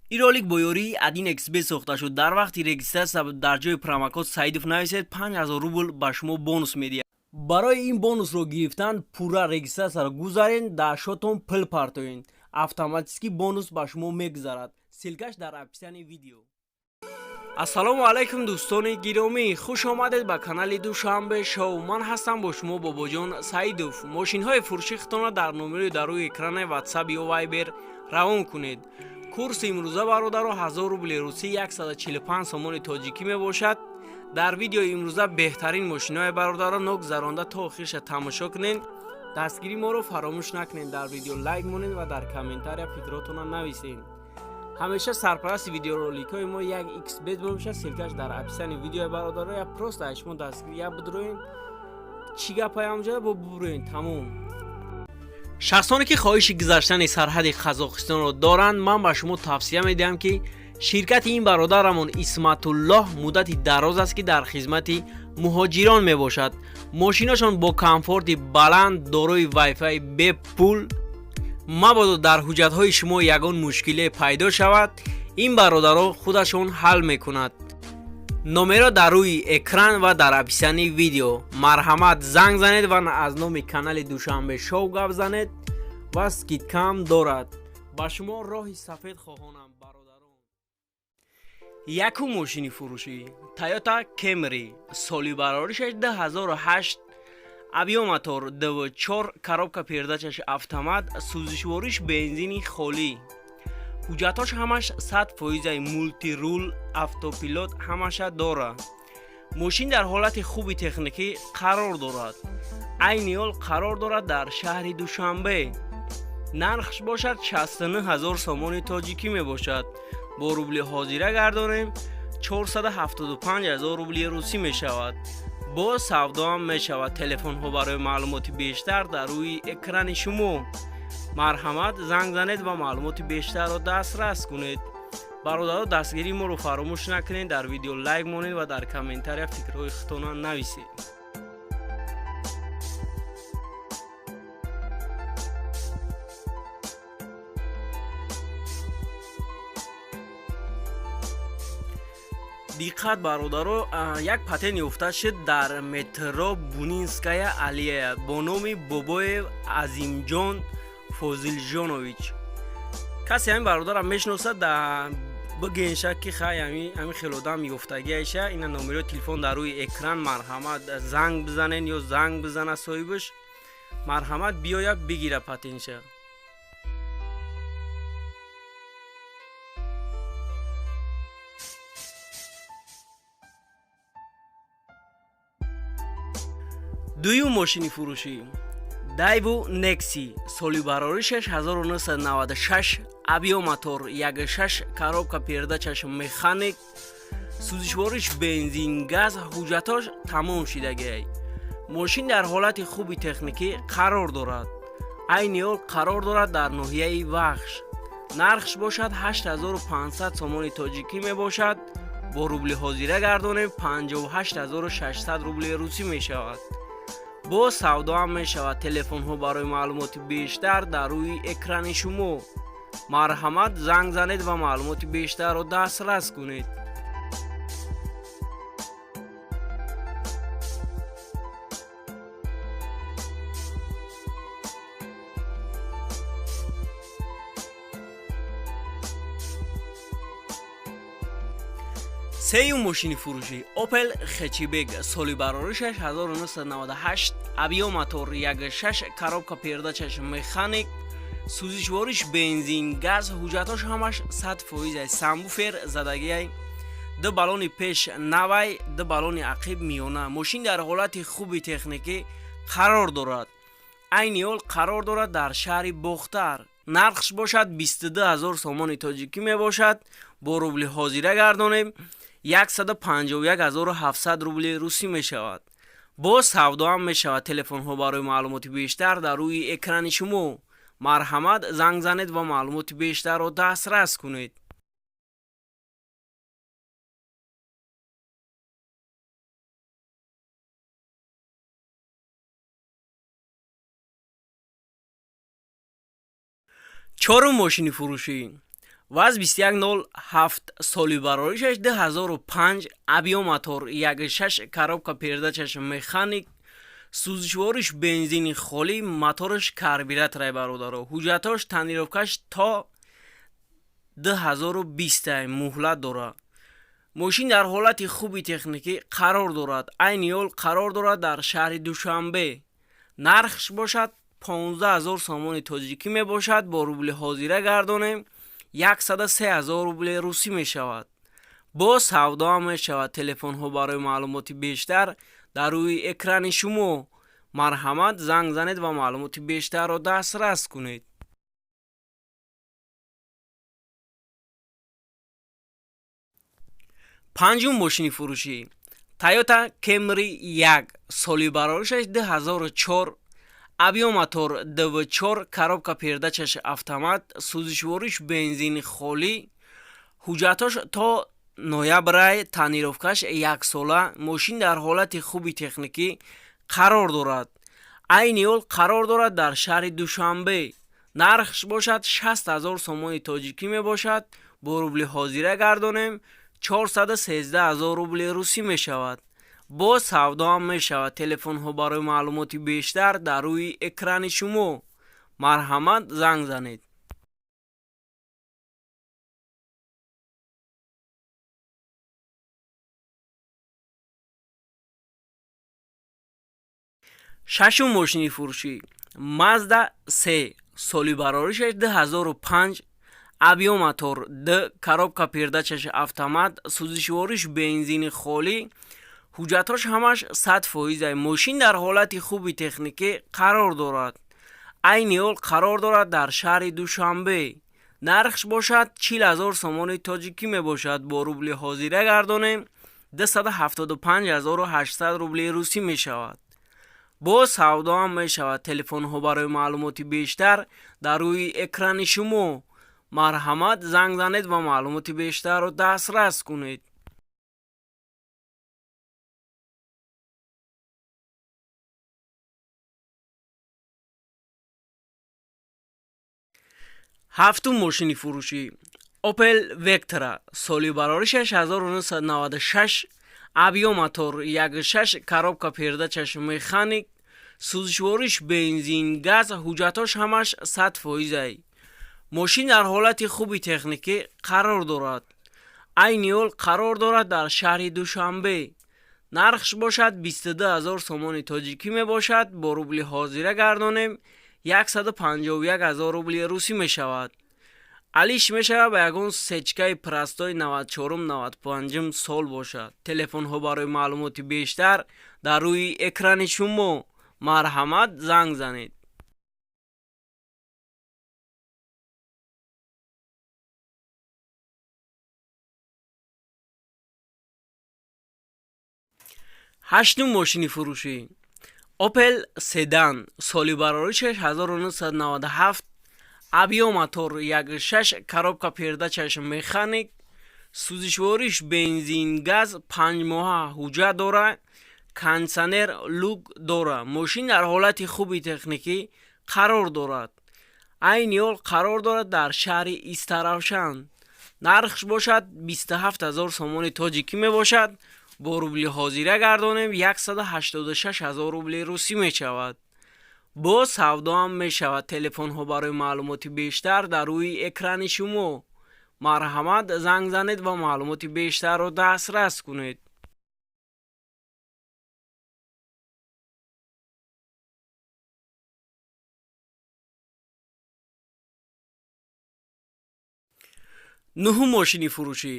Ин ролик бо ёрии 1xBet сохта шуд. Дар вақти регистрация дар ҷои промокод Саидов нависед, 5000 рубл ба шумо бонус медиҳад. Барои ин бонусро гирифтан пурра регистрация ро гузарен, дар счёт он пул партоен, автоматически бонус ба шумо мегузарад. Ссылка ш дар описании видео. Ассалому алайкум, дӯстони гиромӣ, хуш омадед ба канали Душанбе Шоу. Ман ҳастам бо шумо Бобоҷон Саидов. Мошинҳои фурӯши худтонро дар номери дар рӯи экрани Ватсап ё Вайбер равон кунед. Курси имрӯза, бародаро, 1000 рубли русӣ 145 сомони тоҷикӣ мебошад. Дар видеои имрӯза беҳтарин мошинҳои, бародаро, ногузаронда то охирша тамошо кунед. Дастгирии моро фаромӯш накунед, дар видео лайк монед ва дар комментария фикротонро нависед. Ҳамеша сарпарасти видеороликҳои мо 1xBet мебошад. Ссылка ш дар описании видеои, бародаро. Я просто аз шумо дастгирӣ я бидроен, чӣ гапай ҳамҷода бо буброен, тамом. Шахсоне ки хоҳиши гузаштани сарҳади Қазоқистонро доранд, ман ба шумо тавсия медиҳам, ки ширкати ин бародарамон Исматуллоҳ муддати дароз аст, ки дар хизмати муҳоҷирон мебошад. Мошиношон бо комфорти баланд, дорои вайфай бепул. Мабодо дар ҳуҷҷатҳои шумо ягон мушкиле пайдо шавад, ин бародаро худашон ҳал мекунад. Номеро дар рӯи экран ва дар описании видео, марҳамат, занг занед ва аз номи канали Душанбе Шоу гап занед ва скидка м дорад. Ба шумо роҳи сафед хоҳонам, бародарон. Якум мошини фурӯшӣ: Тойота Кемри, соли бароришаш 2008, объём мотор 2.4, коробка передач аш автомат, сӯзишвориш бензини холӣ, ҳуҷҷатҳош ҳамаш 100 фоизаи, мультируль, автопилот ҳамаша дорад. Мошин дар ҳолати хуби техникӣ қарор дорад. Айни ҳол қарор дорад дар шаҳри Душанбе. Нархш бошад 69 ҳазор сомони тоҷикӣ мебошад. Бо рубли ҳозира гардонем, 475 ҳазор рубли русӣ мешавад. Боз савдоам мешавад. Телефонҳо барои маълумоти бештар дар рӯи экрани шумо. Марҳамат, занг занед ва маълумоти бештарро дастрас кунед. Бародаро, дастгирии моро фаромӯш накунед, дар видео лайк монед ва дар комментария фикрҳои худтонро нависед. Диққат, бародаро, як патент ёфта шуд дар метро Бунинская аллея бо номи Бобоев Азимҷон Фозилҷонович. Касе ҳамин бародарам мешиносад, бигенша, ки хай, ҳамин хел одам ёфтагиаша. Ина номерои телефон дар рӯи экран, марҳамат, занг бизанен ё занг бизана соҳибаш, марҳамат, биёяд бигира патентша. Дуюм мошини фурӯшӣ: Дайву Некси, соли бароришаш 1996, объём мотор 1.6, коробка передач аш механик, сӯзишвориш бензин газ, ҳуҷҷатҳош тамом шидагиай. Мошин дар ҳолати хуби техникӣ қарор дорад. Айни ҳол қарор дорад дар ноҳияи Вахш. Нархш бошад 8500 сомони тоҷикӣ мебошад. Бо рубли ҳозира гардонем, 58600 рубли русӣ мешавад. Боз савдоам мешавад. Телефонҳо барои маълумоти бештар дар рӯи экрани шумо. Марҳамат, занг занед ва маълумоти бештарро дастрас кунед. Сеюм мошини фурӯшӣ: Опел Хэтчбек, соли бароришаш 1998, объём мотор 1.6, коробка передач аш механик, сӯзишвориш бензин газ, ҳуҷҷатҳош ҳамаш 100 фоизай, сабвуфер задагиай, ду баллони пеш навай, ду баллони ақиб миёна. Мошин дар ҳолати хуби техникӣ қарор дорад. Айни ҳол қарор дорад дар шаҳри Бохтар. Нархш бошад 22 ҳазор сомони тоҷикӣ мебошад. Бо рубли ҳозира гардонем, 151 700 рубли русӣ мешавад. Боз савдоам мешавад. Телефонҳо барои маълумоти бештар дар рӯи экрани шумо. Марҳамат, занг занед ва маълумоти бештарро дастрас кунед. Чорум мошини фурӯшӣ: ВАЗ 2107, соли бароришаш 2005, объём мотор 1,6, коробка передачаш механик, сӯзишвориш бензини холӣ, мотораш карбюраторай, бародаро. Ҳуҷҷатош, тонировкаш то 2020 муҳлат дорад. Мошин дар ҳолати хуби техникӣ қарор дорад. Айни ҳол қарор дорад дар шаҳри Душанбе. Нархш бошад 15 000 сомони тоҷикӣ мебошад. Бо рубли ҳозира гардонем, 103 000 рубли русӣ мешавад. Боз савдоам мешавад. Телефонҳо барои маълумоти бештар дар рӯи экрани шумо. Марҳамат, занг занед ва маълумоти бештарро дастрас кунед. Панҷум мошини фурӯшӣ: Тойота Кемри 1, соли бароришаш 2004, объём мотор 2,4, коробка передачаш автомат, сӯзишвориш бензини холӣ, ҳуҷҷатош то ноябрай, тонировкаш яксола. Мошин дар ҳолати хуби техникӣ қарор дорад. Айни ҳол қарор дорад дар шаҳри Душанбе. Нархш бошад 60 000 сомони тоҷикӣ мебошад. Бо рубли ҳозира гардонем, 413 000 рубли русӣ мешавад. Боз савдоам мешавад. Телефонҳо барои маълумоти бештар дар рӯи экрани шумо. Марҳамат, занг занед. Шашум мошини фурӯшӣ: Мазда 3, соли бароришаш 2005, объём мотор 2, коробка передачаш автомат, сӯзишвориш бензини холӣ, ҳуҷҷатҳош ҳамаш 100%. Мошин дар ҳолати хуби техникӣ қарор дорад. Айни ҳол қарор дорад дар шаҳри Душанбе. Нархш бошад 40 000 сомони тоҷикӣ мебошад. Бо рубли ҳозира гардонем, 275 800 рубли русӣ мешавад. Боз савдоам мешавад. Телефонҳо барои маълумоти бештар дар рӯи экрани шумо. Марҳамат, занг занед ва маълумоти бештарро дастрас кунед. Ҳафтум мошини фурӯшӣ: Опел Вектра, соли бароришаш 1996, объём мотор 1,6, коробка передачаш механик, сӯзишвориш бензин, газ, ҳуҷҷатҳош ҳамаш 100%. Мошин дар ҳолати хуби техникӣ қарор дорад. Айни ҳол қарор дорад дар шаҳри Душанбе. Нархш бошад 22 000 сомони тоҷикӣ мебошад. Бо рубли ҳозира гардонем, 151 000 рубли русӣ мешавад. Алиш мешавад ба ягон сечкаи простой 94, 95 сол бошад. Телефонҳо барои маълумоти бештар дар рӯи экрани шумо. Марҳамат, занг занед. Ҳаштум мошини фурӯшӣ: Опел седан, соли бароришаш 1997, объём мотор 1,6, коробка передачаш механик, сӯзишвориш бензин, газ, 5 моҳа ҳуҷҷат дорад, кондитсионер, люк дорад. Мошин дар ҳолати хуби техникӣ қарор дорад. Айни ҳол қарор дорад дар шаҳри Истаравшан. Нархш бошад 27 000 сомони тоҷикӣ мебошад. Бо рубли ҳозира гардонем, 186 000 рубли русӣ мешавад. Боз савдоам мешавад. Телефонҳо барои маълумоти бештар дар рӯи экрани шумо. Марҳамат, занг занед ва маълумоти бештарро дастрас кунед. Нуҳум мошини фурӯшӣ: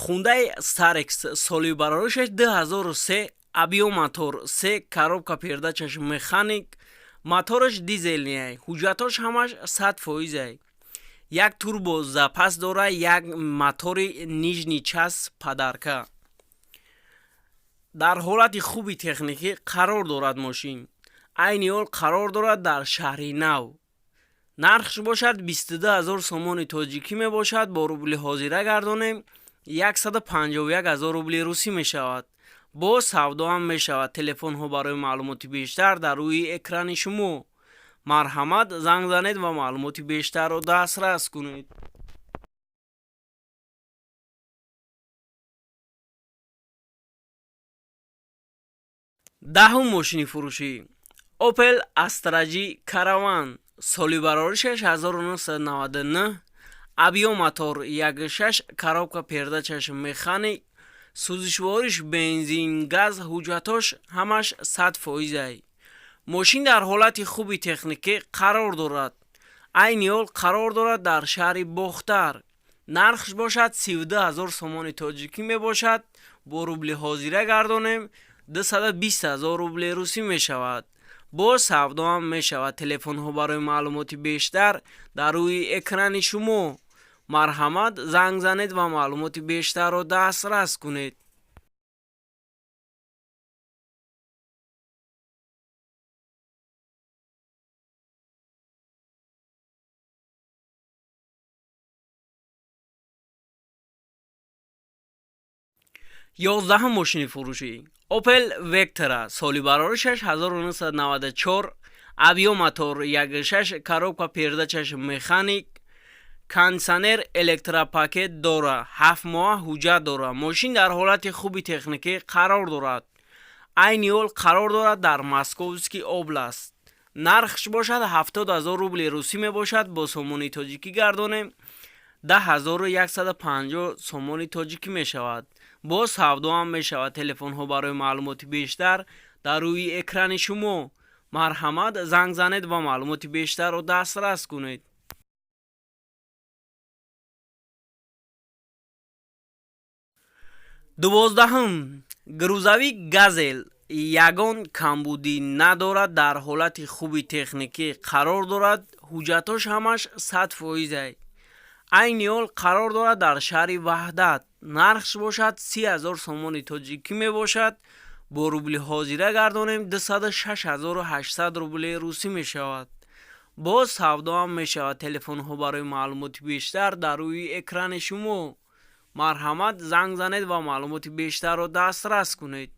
Хундай Старекс, соли бароришаш 2003, объём мотор 3, коробка передачаш механик, мотораш дизельный, ҳуҷҷатҳош ҳамаш 100%, як турбо запас дора, як мотори нижний часть подарка. Дар ҳолати хуби техникӣ қарор дорад мошин. Айни ҳол қарор дорад дар шаҳри Нав. Нархш бошад 22 000 сомони тоҷикӣ мебошад. Бо рубли ҳозира гардонем, 151 000 рубли русӣ мешавад. Боз савдоам мешавад. Телефонҳо барои маълумоти бештар дар рӯи экрани шумо. Марҳамат, занг занед ва маълумоти бештарро дастрас кунед. Даҳум мошини фурӯшӣ: Opel Astra J Caravan, соли бароришаш 1999, объём мотор 1,6, коробка передачаш механик, сӯзишвориш бензин, газ, ҳуҷҷатош ҳамаш 100 фоизай. Мошин дар ҳолати хуби техникӣ қарор дорад. Айни ҳол қарор дорад дар шаҳри Бохтар. Нархш бошад 32 000 сомони тоҷикӣ мебошад. Бо рубли ҳозира гардонем, 220 000 рубли русӣ мешавад. Боз савдоам мешавад. Телефонҳо барои маълумоти бештар дар рӯи экрани шумо. Марҳамат, занг занед ва маълумоти бештарро дастрас кунед. 11-ум мошини фурӯшӣ: Opel Vectra, соли бароришаш 1994, объём мотор 1,6, коробка передачаш механик, кондитсионер, электропакет дора, 7 моҳа ҳуҷҷат дора. Мошин дар ҳолати хуби техникӣ қарор дорад. Айни ҳол қарор дорад дар Московский область. Нархш бошад 70 000 рубли русӣ мебошад. Бо сомони тоҷикӣ гардонем, 10 150 сомони тоҷикӣ мешавад. Боз савдоам мешавад. Телефонҳо барои маълумоти бештар дар рӯи экрани шумо. Марҳамат, занг занед ва маълумоти бештарро дастрас кунед. 12-ум грузовик Газел, ягон камбудӣ надорад, дар ҳолати хуби техникӣ қарор дорад, ҳуҷҷатош ҳамаш 100 фоизай. Айни ҳол қарор дорад дар шаҳри Ваҳдат. Нархш бошад 30 000 сомони тоҷикӣ мебошад. Бо рубли ҳозира гардонем, 206 800 рубли русӣ мешавад. Боз савдоам мешавад. Телефонҳо барои маълумоти бештар дар рӯи экрани шумо. Марҳамат, занг занед ва маълумоти бештарро дастрас кунед.